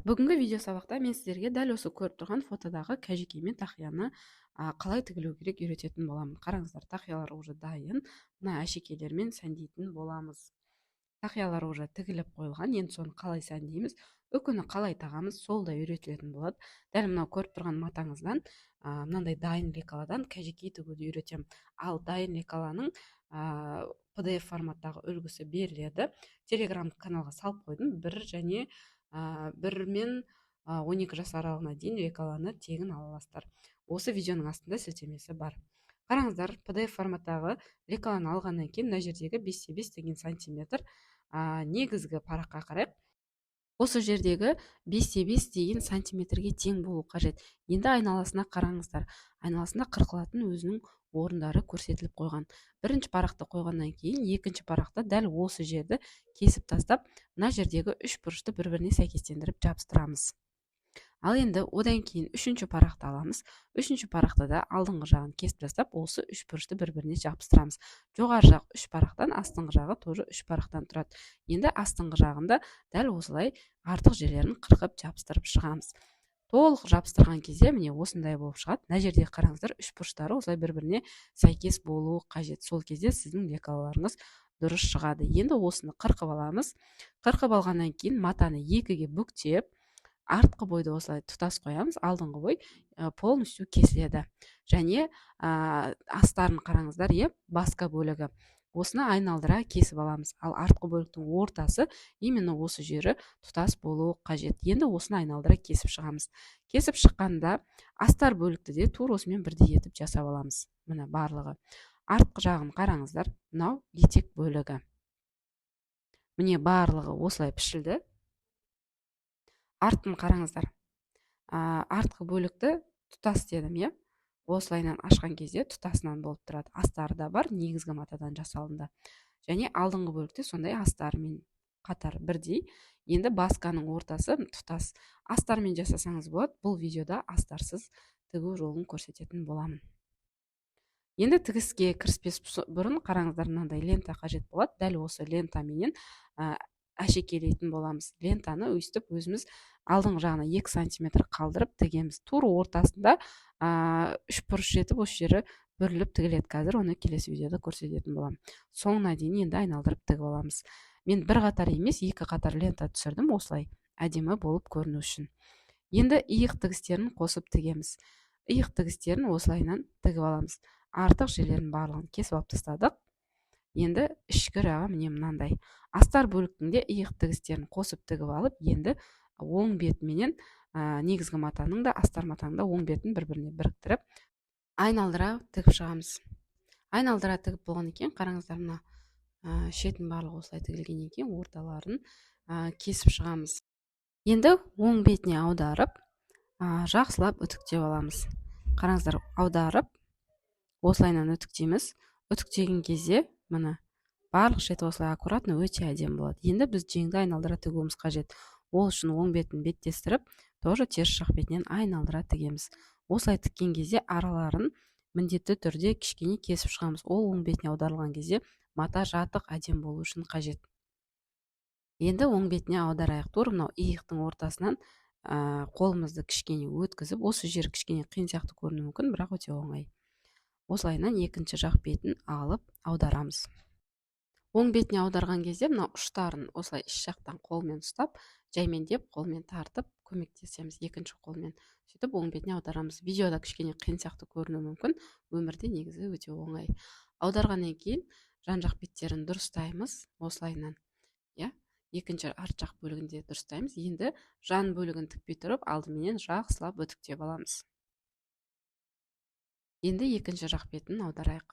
Бүгінгі видео сабақта мен сіздерге дәл осы көріп тұрған фотодағы кәжекей мен тақияны қалай тігілу керек үйрететін боламын. Қараңыздар, тақиялар уже дайын. Мына әшекейлермен сәндейтін боламыз. Тақиялар уже тігіліп қойылған. Енді соны қалай сәндейміз, үкіні қалай тағамыз, сол да үйретілетін болады. Дәл мынау көріп тұрған матаңыздан мынандай дайын лекаладан кәжекей тігуді үйретемін. Ал дайын лекаланың PDF форматтағы үлгісі беріледі. Телеграм каналға салып қойдым. 1 және 1 мен 12 жас аралығына дейін лекаланы тегін ала аласыздар. Осы видеоның астында сілтемесі бар. Қараңыздар, PDF форматтағы лекаланы алғаннан кейін мына жердегі 5-5 деген сантиметр негізгі параққа қарайық. Осы жердегі 5-5 деген сантиметрге тең болу қажет. Енді айналасына қараңыздар. Айналасында қырқылатын өзінің орындары көрсетіліп қойған. Бірінші парақты қойғаннан кейін екінші парақта дәл осы жерді кесіп тастап, мына жердегі үш бұрышты бір-біріне сәйкестендіріп жабыстырамыз. Ал енді одан кейін үшінші парақты аламыз. Үшінші парақты да алдыңғы жағын кесіп тастап, осы үш бұрышты бір-біріне жабыстырамыз. Жоғары жақ үш парақтан, астыңғы жағы тоже үш парақтан тұрады. Енді астыңғы жағында дәл осылай артық жерлерін қырқып жабыстырып шығамыз. Толық жабыстырған кезде міне осындай болып шығады. Мына жерде қараңыздар, үш бұрыштары осылай бір-біріне сәйкес болуы қажет. Сол кезде сіздің лекалаларыңыз дұрыс шығады. Енді осыны қырқып аламыз. Қырқып алғаннан кейін матаны екіге бүктеп, артқы бойды осылай тұтас қоямыз, алдыңғы бой полностью кесіледі. Және астарын қараңыздар, иә, басқа бөлігі. Осыны айналдыра кесіп аламыз. Ал артқы бөліктің ортасы именно осы жері тұтас болуы қажет. Енді осыны айналдыра кесіп шығамыз. Кесіп шыққанда астар бөлікті де тура осымен бірдей етіп жасап аламыз. Міне барлығы. Артқы жағын қараңыздар, мынау етек бөлігі. Міне барлығы осылай пішілді. Артын қараңыздар. Артқы бөлікті тұтас дедім, иә. Осылайынан ашқан кезде тұтасынан болып тұрады. Астары да бар, негізгі матадан жасалынды. Және алдыңғы бөлікте сондай астарымен қатар бірдей. Енді басканың ортасы тұтас. Астармен жасасаңыз болады. Бұл видеода астарсыз тігу жолын көрсететін боламын. Енді тігіске кіріспес бұрын қараңыздар, мынандай лента қажет болады. Дәл осы лентаменен әшекейлейтін боламыз. Лентаны өйстіп өзіміз алдыңғы жағына 2 сантиметр қалдырып тігеміз. Тура ортасында үш бұрыш етіп осы жері бүріліп тігіледі. Қазір оны келесі видеода көрсететін боламын. Соңына дейін енді айналдырып тігіп аламыз. Мен бір қатар емес, екі қатар лента түсірдім, осылай әдемі болып көріну үшін. Енді иық тігістерін қосып тігеміз. Иық тігістерін осылайынан тігіп аламыз. Артық жерлерін барлығын кесіп алып тастадық. Енді ішкі жағы міне мынандай. Астар бөліктің де иық тігістерін қосып тігіп алып, енді оң бетіменен негізгі матаның да, астар матаның да оң бетін бір-біріне біріктіріп айналдыра тігіп шығамыз. Айналдыра тігіп болғаннан кейін қараңыздар, мына шетін барлығы осылай тігілгеннен кейін орталарын кесіп шығамыз. Енді оң бетіне аударып, жақсылап үтіктеп аламыз. Қараңыздар, аударып осылайынан үтіктейміз. Үтіктеген кезде міне барлық шеті осылай аккуратно өте әдемі болады. Енді біз жеңді айналдыра тігуіміз қажет. Ол үшін оң бетін беттестіріп, тоже теріс жақ бетінен айналдыра тігеміз. Осылай тіккен кезде араларын міндетті түрде кішкене кесіп шығамыз. Ол оң бетіне аударылған кезде мата жатық әдемі болу үшін қажет. Енді оң бетіне аударайық. Тура мынау иықтың ортасынан қолымызды кішкене өткізіп, осы жер кішкене қиын сияқты көрінуі мүмкін, бірақ өте оңай. Осылайынан екінші жақ бетін алып аударамыз. Оң бетіне аударған кезде мына ұштарын осылай іш жақтан қолмен ұстап, жаймендеп қолмен тартып көмектесеміз екінші қолмен. Сөйтіп оң бетіне аударамыз. Видеода кішкене қиын сияқты көрінуі мүмкін, өмірде негізі өте оңай. Аударғаннан кейін жан жақ беттерін дұрыстаймыз осылайынан, иә, екінші арт жақ бөлігін де дұрыстаймыз. Енді жан бөлігін тікпей тұрып алдыменен жақсылап үтіктеп аламыз. Енді екінші жақ бетін аударайық.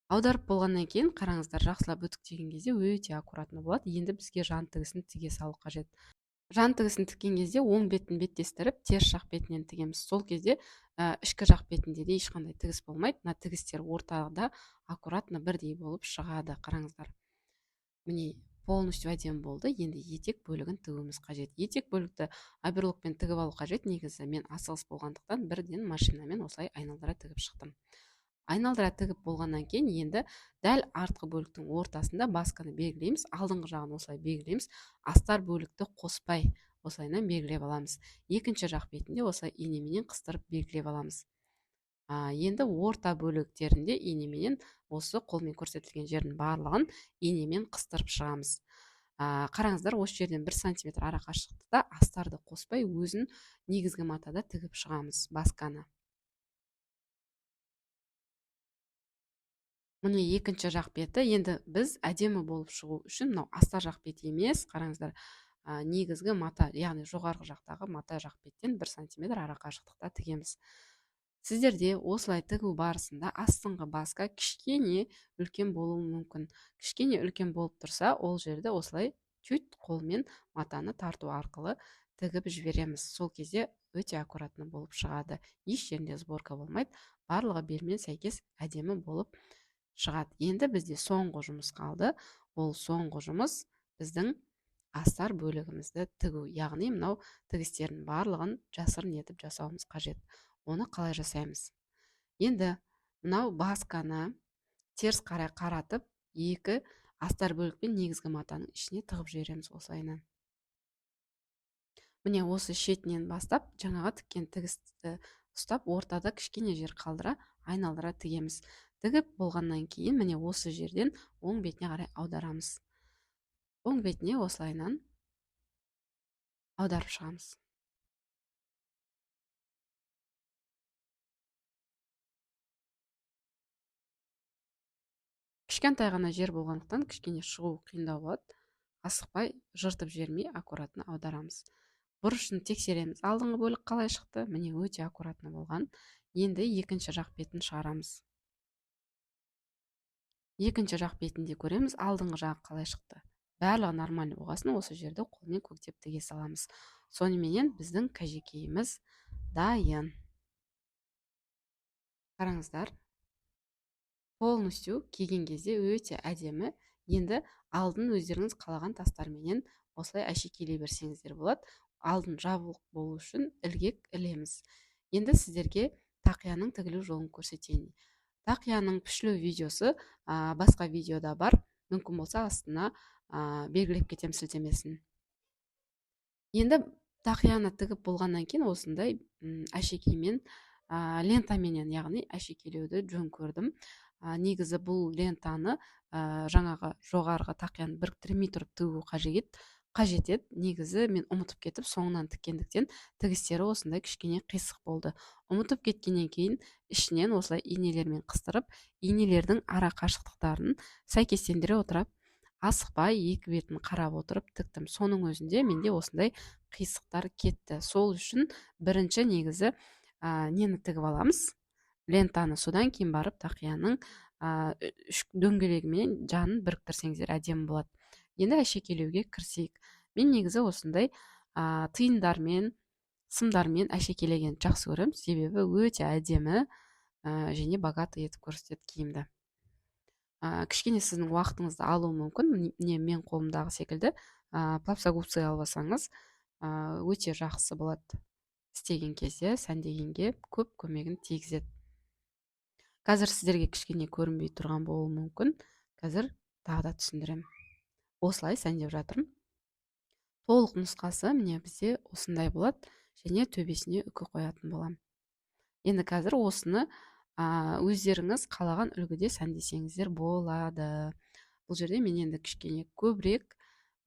Аударып болғаннан кейін қараңыздар, жақсылап үтіктеген кезде өте аккуратно болады. Енді бізге жан тігісін тіге салу қажет. Жан тігісін тіккен кезде оң бетін беттестіріп, теріс жақ бетінен тігеміз. Сол кезде ішкі жақ бетінде де ешқандай тігіс болмайды. Мына тігістер ортада аккуратно бірдей болып шығады. Қараңыздар, міне полностью әдемі болды. Енді етек бөлігін тігуіміз қажет. Етек бөлікті оверлокпен тігіп алу қажет. Негізі мен асығыс болғандықтан бірден машинамен осылай айналдыра тігіп шықтым. Айналдыра тігіп болғаннан кейін енді дәл артқы бөліктің ортасында басканы белгілейміз. Алдыңғы жағын осылай белгілейміз. Астар бөлікті қоспай осылайынан белгілеп аламыз. Екінші жақ бетінде осылай инеменен қыстырып белгілеп аламыз. Енді орта бөліктерінде инеменен осы қолмен көрсетілген жердің барлығын инемен қыстырып шығамыз. Қараңыздар, осы жерден 1 сантиметр ара қашықтықта астарды қоспай өзін негізгі матада тігіп шығамыз басканы. Міне екінші жақ беті. Енді біз әдемі болып шығу үшін мынау астар жақ беті емес, қараңыздар, негізгі мата, яғни жоғарғы жақтағы мата жақ беттен 1 сантиметр ара қашықтықта тігеміз. Сіздерде осылай тігу барысында астыңғы баска кішкене үлкен болуы мүмкін. Кішкене үлкен болып тұрса, ол жерді осылай чуть қолмен матаны тарту арқылы тігіп жібереміз. Сол кезде өте аккуратно болып шығады. Еш жерінде сборка болмайды. Барлығы белмен сәйкес әдемі болып шығады. Енді бізде соңғы жұмыс қалды. Ол соңғы жұмыс біздің астар бөлігімізді тігу. Яғни мынау тігістердің барлығын жасырын етіп жасауымыз қажет. Оны қалай жасаймыз? Енді мынау басканы теріс қарай қаратып, екі астар бөлікпен негізгі матаның ішіне тығып жібереміз осылайынан. Міне осы шетінен бастап жаңағы тіккен тігісті ұстап, ортада кішкене жер қалдыра, айналдыра тігеміз. Тігіп болғаннан кейін міне осы жерден оң бетіне қарай аударамыз. Оң бетіне осылайынан аударып шығамыз. Кішкентай ғана жер болғандықтан кішкене шығу қиындау болады. Асықпай, жыртып жібермей аккуратно аударамыз. Бұрышын тексереміз. Алдыңғы бөлік қалай шықты? Міне өте аккуратно болған. Енді екінші жақ бетін шығарамыз. Екінші жақ бетінде көреміз, алдыңғы жағы қалай шықты. Барлығы нормально болғасын осы жерді қолмен көктеп тіге саламыз. Соныменен біздің кәжекейіміз дайын. Қараңыздар, полностью киген кезде өте әдемі. Енді алдын өздеріңіз қалаған тастарменен осылай әшекейлей берсеңіздер болады. Алдын жабық болу үшін ілгек ілеміз. Енді сіздерге тақияның тігілу жолын көрсетейін. Тақияның пішілу видеосы басқа видеода бар. Мүмкін болса астына белгілеп кетемін сілтемесін. Енді тақияны тігіп болғаннан кейін осындай әшекеймен, лентаменен, яғни әшекейлеуді жөн көрдім. Негізі бұл лентаны жаңағы жоғарғы тақияны біріктірмей тұрып тігу қажет еді. Негізі мен ұмытып кетіп, соңынан тіккендіктен тігістері осындай кішкене қисық болды. Ұмытып кеткеннен кейін ішінен осылай инелермен қыстырып, инелердің ара қашықтықтарын сәйкестендіре отырып, асықпай екі бетін қарап отырып тіктім. Соның өзінде менде осындай қисықтар кетті. Сол үшін бірінші негізі нені тігіп аламыз? Лентаны, содан кейін барып тақияның үш дөңгелегімен жанын біріктірсеңіздер әдемі болады. Енді әшекейлеуге кірісейік. Мен негізі осындай тиындармен, сымдармен әшекейлегенді жақсы көремін, себебі өте әдемі және богатый етіп көрсетеді киімді. Кішкене сіздің уақытыңызды алуы мүмкін. Міне мен қолымдағы секілді, плоскогубцы алып алсаңыз, өте жақсы болады. Істеген кезде, сәндегенге көп көмегін тигізеді. Қазір сіздерге кішкене көрінбей тұрған болуы мүмкін. Қазір тағы да түсіндіремін. Осылай сәндеп жатырмын. Толық нұсқасы міне бізде осындай болады және төбесіне үкі қоятын боламын. Енді қазір осыны өздеріңіз қалаған үлгіде сәндесеңіздер болады. Бұл жерде мен енді кішкене көбірек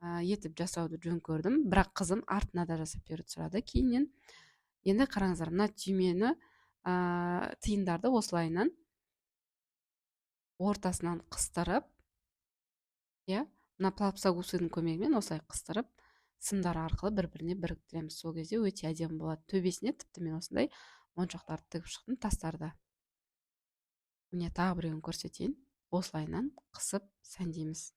етіп жасауды жөн көрдім, бірақ қызым артына да жасап беруді сұрады кейіннен. Енді қараңыздар, мына түймені, тиындарды осылайынан ортасынан қыстырып, иә, мына плоскогубцының көмегімен осылай қыстырып, сымдар арқылы бір-біріне біріктіреміз. Сол кезде өте әдемі болады. Төбесіне тіпті мен осындай моншақтарды тігіп шықтым, тастарды. Міне тағы біреуін көрсетейін. Осылайынан қысып сәндейміз.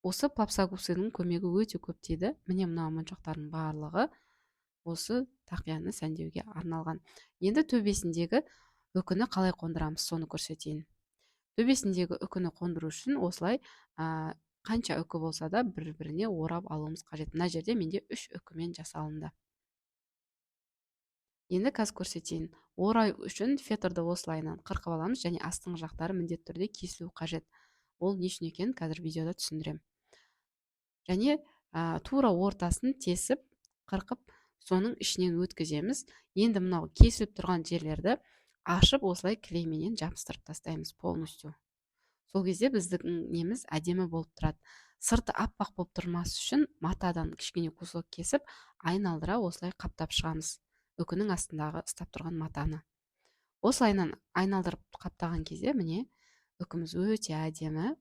Осы плоскогубцының көмегі өте көп тиді. Міне мына моншақтардың барлығы осы тақияны сәндеуге арналған. Енді төбесіндегі үкіні қалай қондырамыз, соны көрсетейін. Төбесіндегі үкіні қондыру үшін осылай, қанша үкі болса да бір-біріне орап алуымыз қажет. Мына жерде менде 3 үкімен жасалынды. Енді қазір көрсетейін. Орай үшін фетрді осылайынан қырқып аламыз және астыңғы жақтары міндетті түрде кесілу қажет. Ол не үшін екенін қазір видеода түсіндіремін. Және тура ортасын тесіп Қырқып, соның ішінен өткіземіз. Енді мынау кесіліп тұрған жерлерді ашып, осылай клейменен жабыстырып тастаймыз полностью. Сол кезде біздің неміз әдемі болып тұрады. Сырты аппақ болып тұрмас үшін матадан кішкене кусок кесіп, айналдыра осылай қаптап шығамыз. Үкінің астындағы ұстап тұрған матаны осылайынан айналдырып қаптаған кезде, міне, үкіміз өте әдемі,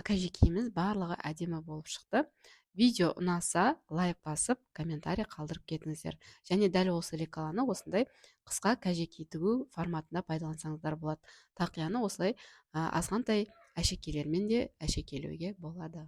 кәжекейіміз барлығы әдемі болып шықты. Видео ұнаса, лайк басып, комментарий қалдырып кетіңіздер. Және дәл осы лекаланы осындай қысқа кәжекей тігу форматында пайдалансаңыздар болады. Тақияны осылай азғантай әшекейлермен де әшекейлеуге болады.